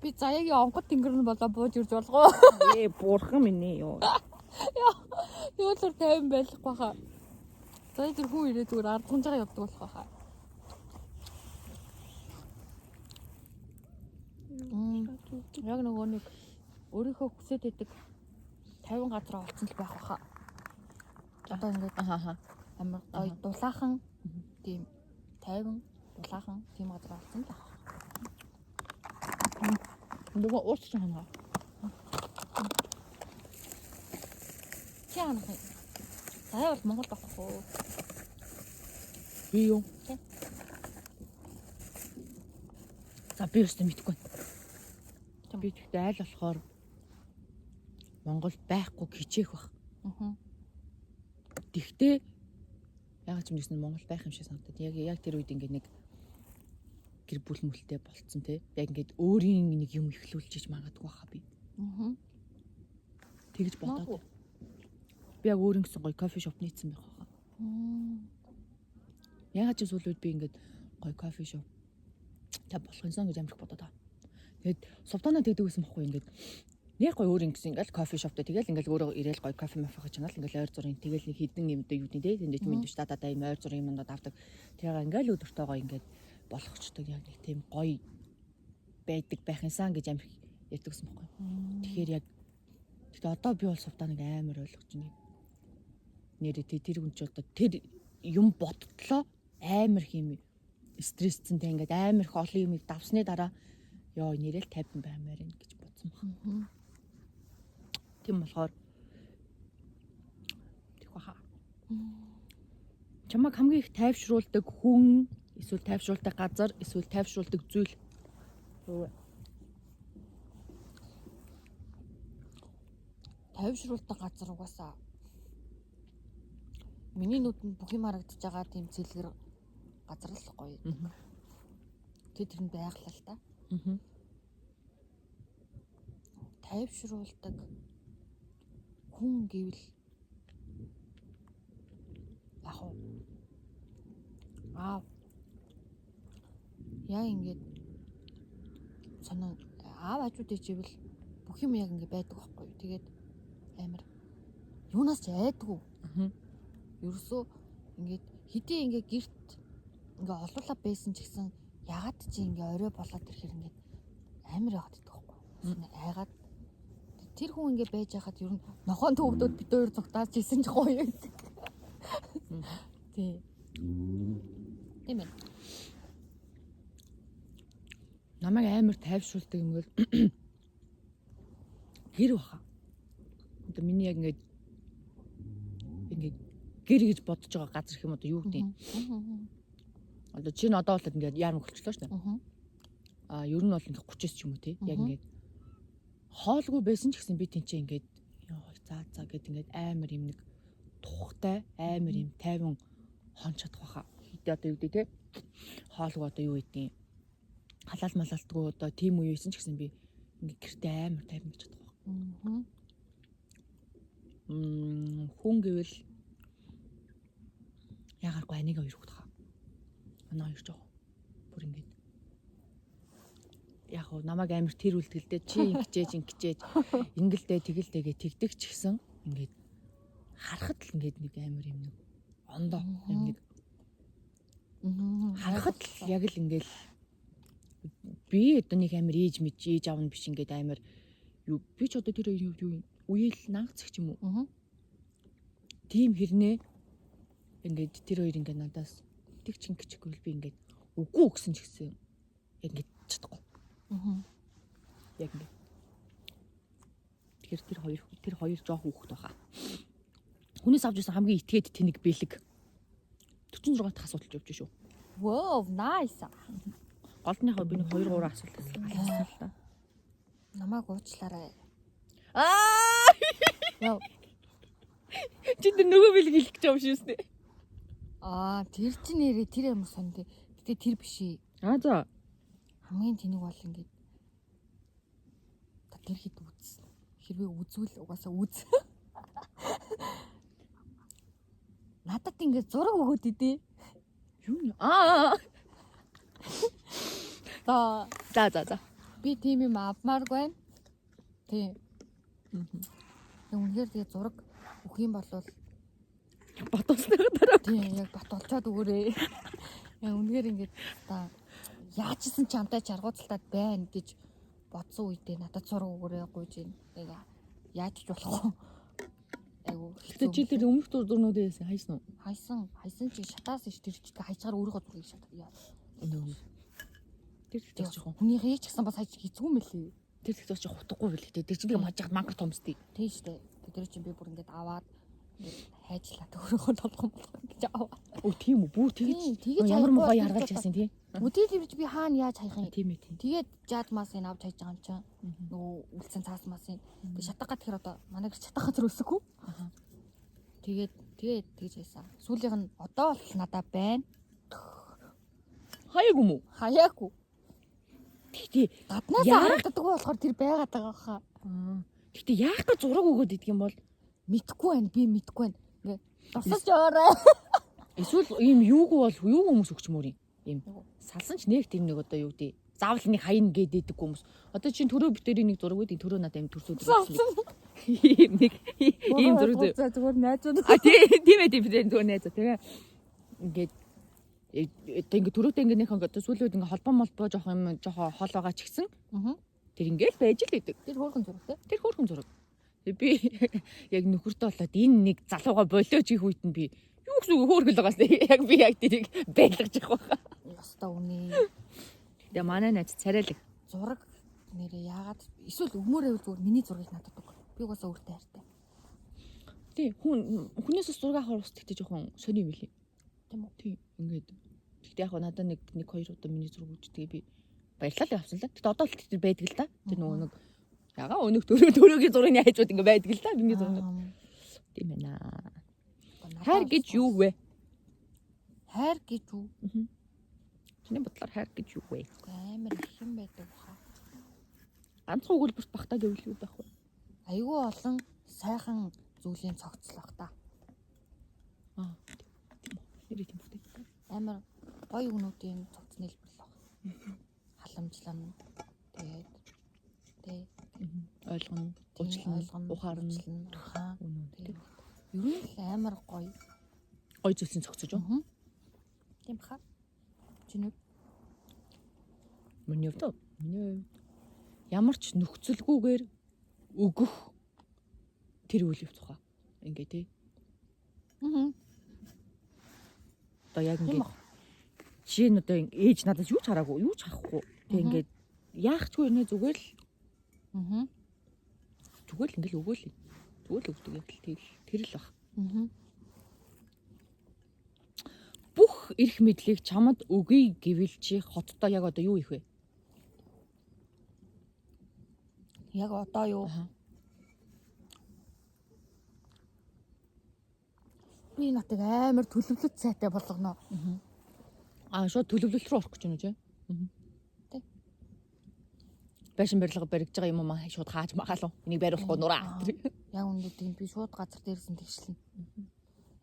Би заяагийн онгод тэнгэр нь болоо бууж ирж болгоо. Ээ, бурхан минь ээ ёо. Тэгвэл түр 50 байхгүй хаа. Заяа тэр хүн ирээ зүгээр ард хунжаага явдаг болох хаа. Яг нөгөө нэг өөрийнхөө хүсэж идэг 50 газар олцсон л байх баха. Одоо ингээд Ахаа. амар гоё дулаахан тийм 50 дулаахан тийм газар олцсон л байх. Нөгөө ууч ханаа. Чи ханах юм? Заяа бол Монгол байхгүй уу? Би юу? Тий. За би өстө мэдэхгүй. Тийм. Би тэгтээ айл болохоор Монгол байхгүй хичээх бах. Аа. Тэгтээ яг ч юм гэсэн Монгол байх юм шиг санагдаад. Яг тэр үед ингээд нэг гэр бүл мүлтэй болцсон тий. Яг ингээд өөрийн нэг юм эхлүүлж иж магадгүй хаа би. Аа. Тэгж бодоод. Магадгүй. Би яг өөрийн гэсэн гоё кофе шоп нийцсэн байх хаа. Яг ч сүүл үед би ингээд гоё кофе шоп та болох юмсан гэж амжих бодоод байгаа. Тэгээд сувтаана тэгдэг байсан бохгүй ингээд нэг гоё өөр ингэсэн ингээл кофе шоптой тэгэл ингээл өөрөө ирээл гоё кофе мафе гэж чанал ингээл ойр зургийн тэгэл нэг хідэн юм дэ юу гэдэг те тэнд минь та та юм ойр зургийн юмнууд авдаг. Тэгээ ингээл өдөртөө гоё ингээд болгочдөг яг нэг тийм гоё байдаг байх юмсан гэж амжих ярьдаг гэсэн бохгүй. Тэгэхээр яг тэгтээ одоо би бол сувтааныг амар ойлгож байна. Нэрээ тэр хүн чи одоо тэр юм боттлоо амар их юм стрессцэн тэ ингээд амар их олон юмыг давсны дараа ёо нэрэл 50 баймаар юм гэж бодсон баг. Тийм болохоор тэг баха. Чамайг хамгийн их тайвшруулдаг хүн эсвэл тайвшруулдаг газар эсвэл тайвшруулдаг зүйл. Тайвшруулдаг газар угаасаа миний нүдэнд бүх юм харагдаж байгаа тийм цэлгэр газар л гоё. Тэр тэр нь байглаа л та. Тайвшруулдаг хүн гэвэл яг уу аав яа ингээд сонин аав хажууд ичээвэл бүх юм яг ингээд байдаг байхгүй юу. Тэгээд амар юунаас ч айдгүй. Ерөөсөө ингээд хэдий ингээд гэрт ингээ олуулаа байсан ч гэсэн ягаад чи ингээ орой болоод ирэхэр ингээд амар яваад идэх байхгүй. Айгаад тэр хүн ингээ байж хахад ер нь нохоон төвөгдөд бид хоёр зугтааж исэн ч гоё гэдэг. Тий. Тийм ээ. Намайг амар тайвшруулдаг юм бол гэр баха. Одоо миний яг ингээд гэр гэж бодож байгаа газар хэм одоо юу гэдэг юм. Одоо чи н одоо бол ингээд яармаг болчлоо шүү дээ. Аа ер нь бол ингээд 39 ч юм уу тий. Яг ингээд хоолгүй байсан ч гэсэн би тэнцээ ингээд ёо за за гэд ингээд амар юм нэг тухтай амар юм тайван хон чадах баха. Хэдий одоо юу гэдэг тий. Хоолгүй одоо юу гэдгийг халаал малаалтгүй одоо тийм үе байсан ч гэсэн би ингээд гэртээ амар тайван байж чадах баха. Хүн гэвэл ягаргүй анийг хоёр хүүхэд хаа. Манай хоёр жоох. Бүр ингээд яг хөө намайг амар тэр үлдгэлдээ чи ингэчээж ингэчээж ингэлдээ тэгэлдээ гэ тэгдэг ч гэсэн ингээд харахад л ингээд нэг амар юм нэг ондоо юм нэг харахад л яг л ингээд би одоо нэг амар ээж мэж ээж аав нь биш ингээд амар юу би ч одоо тэр юу үеэл нангацх ч юм уу. Тийм хэрнээ ингээд тэр хоёр ингээд надаас тэг ч ингэчихгүй би ингээд үгүй гэсэн ч гэсэн яг ингээд чадахгүй. Яг ингээд. Тэгэхээр тэр хоёр жоох хүүхэд байхаа. Хүнээс авч ирсэн хамгийн итгээд тэнэг бэлэг. 46 дахь асуулт явж шүү. Wow, nice. Голдныхоо би нэг 2 3 асуулт асуусан л та. Намайг уучлаарай. Аа! Яа. Чи тэр нөгөө бэлэг хэлэх гэж юм шиг үстэй. Аа, тэр чинь нэрээ тэр ямар сон тий. Гэтэ тэр биш ээ. Аа за. Хамгийн тэнэг бол ингээд та тэр хэд үз. Хэрвээ үзвэл угаасаа үз. Надад ингээд зураг өгөөд идэв. Юу нэ? Аа. За. За за за. Би тийм юм авмааргүй байна. Тийм. Тэг үнэхээр тэгээ зураг өгөх юм бол бат болсныхаа дараа. Тийм яг бат олцоод өгөөрэй. Яг үнэхээр ингээд та яаж исэн чамтай чаргууцалтад байна гэж бодсон үедээ надад зураг өгөөрэй гуйж ийн. Яг яаж ч болохгүй. айгу. Гэтэ чи тэр өмнөх зурнууд байсан хайсан уу? Хайсан, хайсан чи шатаас ш тэр чиг хайчаар өөрийнхөө зургийг шат. Яа. Үнэ. Тэр тэгтээ жоохон. Хүнийхээ ч гэсэн бас хайж хэцүү юм лээ. Тэр тэгтээ чи хутгагүй байл гэтээ. Тэр чинь нэг мажаад манкар томсдгийг. Тийм штэ. Тэр чинь би бүр ингээд аваад ингээд хайжлаа өөрийнхөө толгон болгон гэж аваа. Өө тийм үү? Бүр тэгэж тэгэж ямар хаяхгүй муухай бол яргалж тэр яасан тий. Үгүй тэр чи би хаана яаж хаях юм? Тийм ээ тийм. Тэгээд жаад масын авч хайж байгаа юм чинь. Нөгөө үлдсэн цаас масын. Тэгээд шатах гад тэр одоо манай гэр шатах газар өсөхгүй. Тэгээд тэгээд тэгж хайсан. Сүүлийнх нь одоо бол надаа байна. Хаяг юм уу? Хаяагүй. Тэгтээ Гаднаас Яах? харагддаггүй болохоор тэр байгаад байгаа хаа. Тэгтээ яах гэж зураг өгөөд идэх юм бол Мэдхгүй байна. Би мэдхгүй байна. Ингээ тусаж яваарай. эсвэл ийм юугүй бол юу хүмүүс өгчмөр юм. Ийм Юу? салсан ч нэг тийм нэг одоо юу гэдэг заавал нэг хаяна гээд идэггүй хүмүүс. Одоо чинь төрөө битэрийн нэг зураг байдаг. Төрөө надад ийм төрсөд Салсан. Ийм нэг ийм зураг зөө. За зүгээр найзууд. А тийм ээ тийм тийм зүгээр найзаа тийм ээ. Ингээд одоо ингээд төрөөтэй ингээд нэг ингээд сүүлийн үед ингээд холбоо молбоо жоох юм жоох хол байгаа ч гэсэн Аа. тэр ингээд байж л байдаг. Тэр хөөрхөн зураг те. Тэр хөөрхөн зураг. Тэгээ би яг нөхөртөө болоод энэ нэг залууга болооч их үед нь би юу гэсэн үг хөөргөл байгаас яг би яг тэрийг байлгаж явах байхаа. Яста үнэ. Тэгээ манай найз царайлаг. Зураг нэрээ яагаад эсвэл өгмөр байвал зүгээр миний зургийг надад өг. Би угаасаа өөртөө хайртай. Тий хүн хүнээс бас зураг авахар бас тэгтээ жоохон сони юм билий. Тийм үү? Тий ингээд тэгтээ яг надад нэг нэг хоёр удаа миний зураг өгч тэгээ би баярлалаа л авсан л да. Тэгтээ одоо л тэр байдаг л да. Тэр нөгөө нэг ягаа өнөөх төрөө төрөөгийн зургийг хайжууд ингээд байдаг л да. Миний зураг. Тийм байна. Хайр гэж юу вэ? Хайр гэж юу? Чиний бодлоор хайр гэж юу вэ? Үгүй, Амар их юм байдаг хаа. Ганцхан өгүүлбэрт багтаа гэвэл юу байх вэ? Айгүй олон сайхан зүйлийн цогцлох та. Аа тийм үү. Нэрээ тийм үү. Амар гоё үгнүүдийн цогц нийлбэл баг. Халамжлан тэгээд тэ Ойлгоно, уучлана, ухаарна. ухаан. Үнэн үү. Тэгээд ер нь л амар гоё. Гой зүйлсийн цогцож юу? Аа. Тийм хаа. Чиний Миний хувьд уу? Миний хувьд ямар ч нөхцөлгүйгээр өгөх тэр үйл явц хаа. Ингээ тий. Аа. Одоо яг Тийм ингээ баг. жишээ нь одоо ээж надаас юу ч хараагүй, юу ч харахгүй. Тэг Мгм. ингээд яах ч үгүй нэ зүгээр л Аа. зүгээр л ингээл өгөөл. Зүгээр л өгдөг яг л тэгэл тэр л баг. Аа. Бүх эрх мэдлийг чамд өгье гэвэл чи хотдоо яг одоо юу хийх вэ? Яг одоо юу? Аха. Би натыг амар төлөвлөлт сайтай болгоно. Аа шууд төлөвлөлт рүү орох гэж байна уу чи? Тий. Байшин барилга баригдж байгаа юм аа шууд хааж магаалав. Энийг бариулахгүй нураа. Аа. Яг үнэндээ тийм би шууд газар дээрсэн тэгшлэн.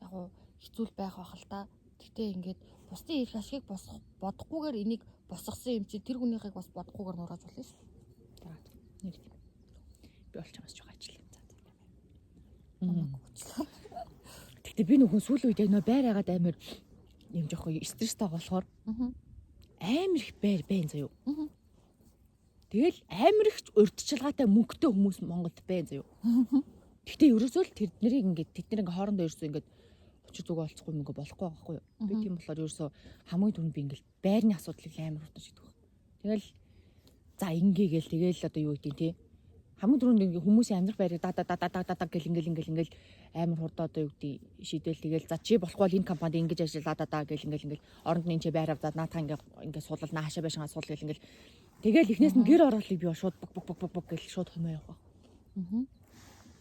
Яг уу хэцүү л байх бах л та. Гэтэ ингээд бусдын эрх ашигыг босох бодохгүйгээр энийг босгосон юм чи тэр хүнийхийг бас бодохгүйгээр нурааж болно шүү. За. Нэр тийм. Би бол чамаас жоо ажиллаа. За за. Намайг уучлаа. Гэтэ би нөхөн сүүлийн үед яг нөө байр агаад амар юм жоох стресстэй болохоор Аа. амар их байр байна заяо. Мгм. Тэгэл амар их урьдчилгаатай мөнгөтэй хүмүүс Монголд байна заяо. Гэтэ ерөөсөө л тэд нарыг ингээд тэд нар ингээд хоорондоо ерөөсөө ингээд учир зүгөө олцохгүй мөнгө болохгүй байгаа байхгүй юу. Би Мгм. тийм болохоор ерөөсөө хамгийн түрүүнд би ингээд байрны асуудлыг амар хурдан шийдэх байх. Тэгэл за ингээ гээл тэгэл одоо юу гэдэг те хамгийн түрүүнд ингээ хүмүүсийн амьдрах байрыг да да да да да да да гэл ингээл ингээл ингээл амар хурдан одоо юу гэдэг шийдэл тэгэл за чи болохгүй бол энэ компанид ингэж ажиллаа да да гэл ингээл ингээл оронд нь энэ чи байр авдаад наатаа ингээ ингээ суулал наашаа байшингаа суул гэл ингээл тэгэл эхнээс нь гэр ороолыг би шууд бук бук бук бук бук гэл шууд хомоо явах. Аа.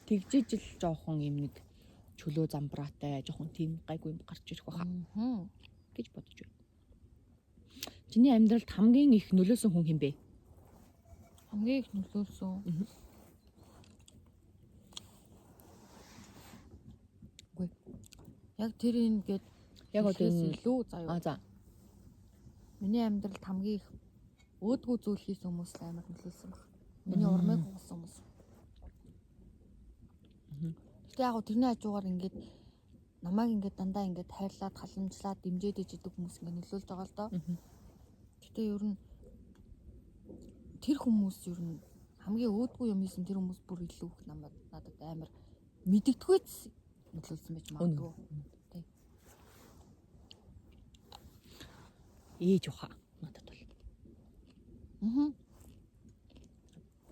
Тэгжиж л жоохон юм нэг чөлөө замбраатай жоохон тийм гайгүй юм гарч ирэх байхаа Аа. гэж бодож байна. Чиний амьдралд хамгийн их нөлөөсөн хүн хэн бэ? Хамгийн их нөлөөлсөн. Мгм. Үгүй. Яг тэр ингээд Яг одоо хэлэхээс энэ илүү заяа. А за. Миний амьдралд хамгийн их өөдгүү зүйл хийсэн хүмүүс л амар нөлөөлсөн баг. Миний урмыг хугалсан хүмүүс. Гэтэ яг гоо тэрний хажуугаар ингээд намайг ингээд дандаа ингээд хайрлаад халамжлаад дэмжиж иж идэг хүмүүс ингээд нөлөөлж байгаа л доо. Гэтэ ер нь тэр хүмүүс ер нь хамгийн өөдгүү юм хийсэн тэр хүмүүс бүр илүү их намайг надад амар мэддэггүйц нөлөөлсөн байж магадгүй. Тий. Ээж уха надад бол. Аа.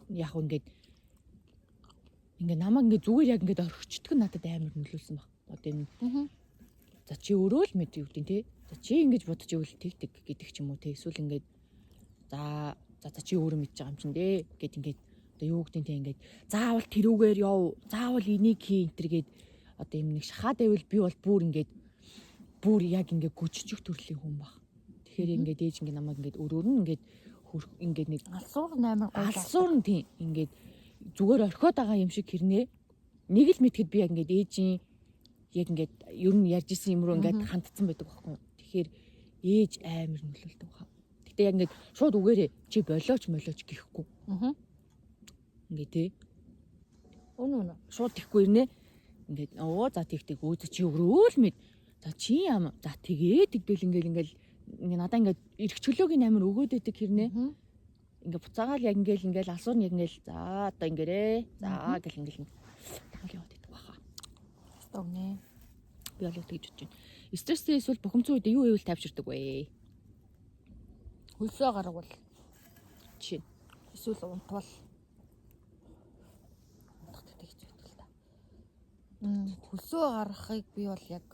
Яг ингээд намайг ингээд зүгээр яг ингээд орхичдөг нь надад амар нөлөөлсөн баг. Одоо энэ за чи өөрөө л мэд юу гэдэг те. За чи ингэж бодож ивэл тэгдэг гэдэг ч юм уу те. Эсвэл ингээд за за чи өөрөө мэдж байгаа юм чинь дээ гэд ингээд одоо юу гэдэг те ингээд заавал тэрүүгээр яв. Заавал энийг хий энэ төр гээд одоо юм нэг шахаад байвал би бол бүр ингээд бүр яг ингээд гүжижих төрлийн хүн баг. Тэгэхээр ингээд ээж ингээд намайг ингээд өөрөөр нь ингээд хөрх ингээд нэг Алсуур нь амар гоё. Алсуур нь тийм ингээд зүгээр орхиод байгаа юм шиг хэрнээ нэг л мэдхэд би яг ингээд ээжийн яг ингээд ер нь ярьж исэн юм руу ингээд хандцсан байдаг байхгүй. Тэгэхээр ээж амар нөлөөлдөг хаа. Гэтэ яг ингээд шууд үгээрээ чи болооч молооч гэхгүй. Аа. Ингээд тий. Үнэ үнэ. Шууд тэхгүй ирнэ. Ингээд оо за тэгдэг өө чи өрөөл мэд. За чи ям за тэгээ тэгдэл ингээд ингээд ингээд надаа ингээд эрх чөлөөг нь амар өгөөд байдаг хэрнээ. Ингээд буцаагаал яг ингээд ингээд алсуур нь яг ингээд за одоо ингээрээ. За гэл ингээд таал яваад байдаг баха. Өстө өгнэ. Би бол тэгж бодож байна. Стресстэй эсвэл бухимдсан үед юу ивэл тайвширдаг вэ? Хөлсөө гаргавал Жишээ. эсвэл унтвал унтах гэдэг хэцүү байдаг л та. Хөлсөө гаргахыг би бол яг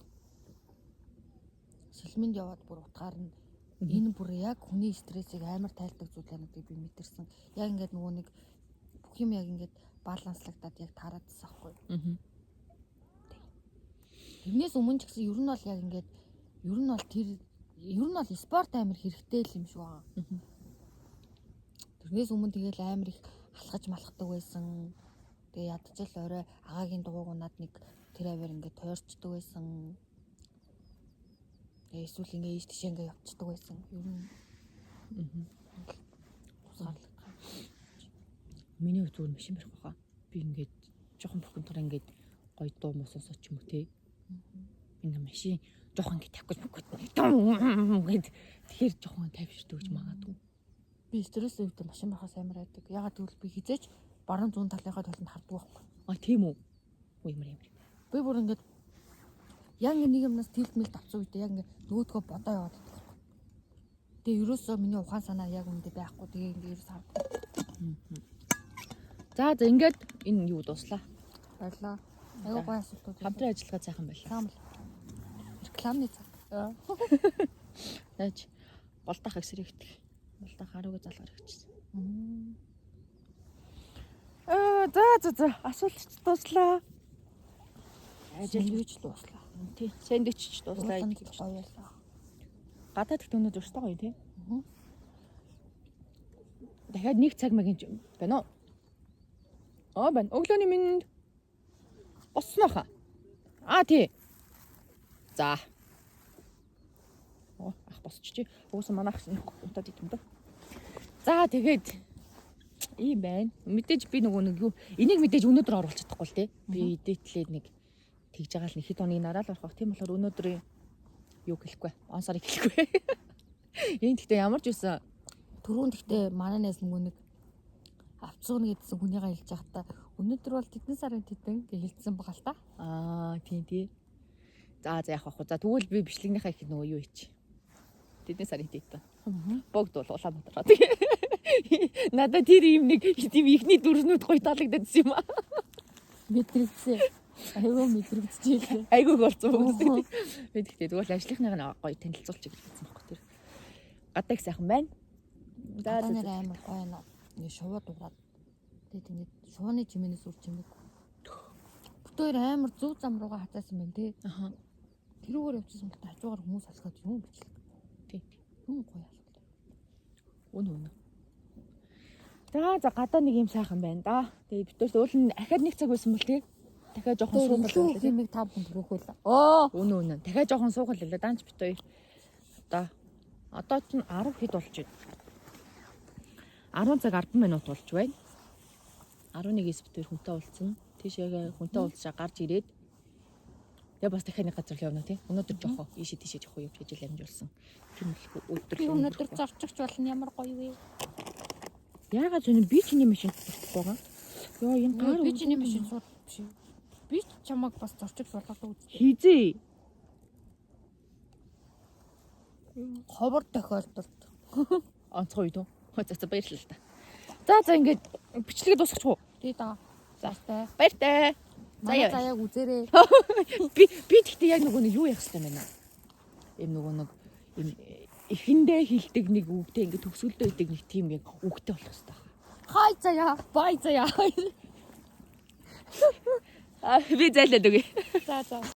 сэлмэнд яваад бүр утгаар нь энэ бүр яг хүний стрессийг амар тайлдаг зүйл байна гэдгийг би мэдэрсэн. Яг ингээд нөгөө нэг бүх юм яг ингээд баланслагдаад яг таараадсан байхгүй. Тэрнээс өмнө ч гэсэн ер нь бол яг ингээд ер нь бол тэр ер нь бол спорт амар хэрэгтэй л юм шиг байгаа. Тэрнээс өмнө тэгэл амар их алхаж малхдаг байсан. Тэгээ ядчил орой агаагийн дугуйг унаад нэг тэр аваар ингээд тойрчдөг байсан. Тэгээ эсвэл ингээд ийш тийш ингээд явцдаг байсан. Ер нь тусгаарлагдах. Миний хувьд зүгээр машин барих байхаа. Би ингээд жоохон бухимдахаар ингээд гоё дуу муу сонсож ч юм уу те. Ингээ машин жоохон ингээд тавих гэж гээд тэгэхээр жоохон тайвширдаг гэж магадгүй. Би стресс үед машин барихаас амар айдаг. Ягаад гэвэл би хизээч баруун зүүн талынхаа толонд харддаг байхгүй. А тийм үү? Үгүй ямар ямар. Би бүр ингээд яг ингээд нэг юмнаас тэлт мэлт авсан үедээ яг ингээд нөгөөдгөө бодоо яваад байдаг байхгүй. Тэгээ ерөөсөө миний ухаан санаа яг үндэ байхгүй. Тэгээ ингээд ерөөс харддаг. За за ингээд энэ юу дуслаа. Баярлаа. Аюу гой асуултууд. Хамтран ажиллагаа сайхан байлаа. Реклам л. Рекламны цаг. Наач болдох эсрэгдэх. Болдох хариуг залгаар хийчихсэн. Аа за за за асуулт дуслаа. Ажил юуч дуслаа. Тий. Сэндвич ч дуслаа. Ууланд гоё байлаа. Гадаад их өнөөдөр өстой гоё тий. Дахиад нэг цаг мэг юм байна уу? Аа байна. Өглөөний минь боссноо хаа. Аа тий. За. Оо ах босчих. Угсаа манайх унтаад идэм дөө. За тэгээд ийм байна. Мэдээж би нөгөө нэг юу энийг мэдээж өнөөдөр оруулах чадахгүй л тий. Би дээтлээ нэг тэгж байгаа л нэг хэд хоногийн дараа л орох бах. Тийм болохоор өнөөдөр юу хэлэхгүй. Он сарыг хэлэхгүй. Энэ гэхдээ ямар ч үсэн Түрүүн гэхдээ манай найз нөгөө нэг авцууна гэдсэн хүнийгээ хэлж байхдаа өнөөдөр бол тэдэн сарын тэдэн гэж хэлсэн байгаа л та. Аа тийм тий. За за яах вэ? За тэгвэл би бичлэгнийхаа их нөгөө юу хийчих. Тэдний сарын тэд. Богд бол Улаанбаатар. Надад тэр юм нэг тийм ихний дүрснүүд гоё таалагдсан юм аа. Мэдрэгдсэн. Айгүй мэдрэгдчихлээ. Айгүйг болсон бүгд. Би тэгтээ тэгвэл ажлынхныг нь гоё танилцуулчих гэж бодсон байхгүй тэр. Гадаа их сайхан байна. За За за. нэр амар гоё нөө. Ингээ шувуу дуурайд. Тэгээд ингээд шувууны чимээнээс үр чимээг. Бүтээр амар зөв зам руугаа хазаасан байна те. Аха. Тэрүүгээр явчихсан бол хажуугаар хүмүүс алхаад юм бичлэг. Тий. Юм гоё алхаад. Үн үн. За за гадаа нэг юм сайхан байна да. Тэгээ бид нар уул нь ахаад нэг цаг байсан бол тий. Дахиад жоохон Тэгээд суухал илүү байлаа. хэмиг та бүхэн түрүүх байла. Оо. Үн үн. Дахиад жоохон суухал байлаа. Данч бит хоёр. Одоо чинь 10 хэд болж байна. 10 цаг 10 минут болж байна. 11-ээс бит хоёр хүнтэй уулзсан. Тийшээгээ хүнтэй уулзчаа гарч ирээд тэгээ бас дахиад нэг газар л явна тий. Өнөөдөр жоохон ийшээ тийшээ жоохон явж ажил амжуулсан. Тийм л өдөр Би өнөөдөр зорчигч болно ямар гоё вэ? Яагаад зөв би чиний машинд сурахгүй байгаа? Йоо энэ гар Би чиний машин сууд биш. Би чамайг бас зорчиг суулгадаг үст. Хизээ. Ховор тохиолдолд. Онцгой үү? За за, баярлалаа л та. За за, ингээд бичлэгээ дуусгачих уу? Тий да. За. За. Баяртай. За Манай яа. заяаг үзээрэй. Би тэгтээ яг нөгөө нэг юу явах хэрэгтэй байна. Эм нөгөө нэг эм эхэндээ хилдэг нэг үгтэй, ингээд төгсгөлдөө идэг нэг тийм яг үгтэй болох хэрэгтэй. Хай заяа. Бай заяа. Аа, би зайлаад өгье. За за.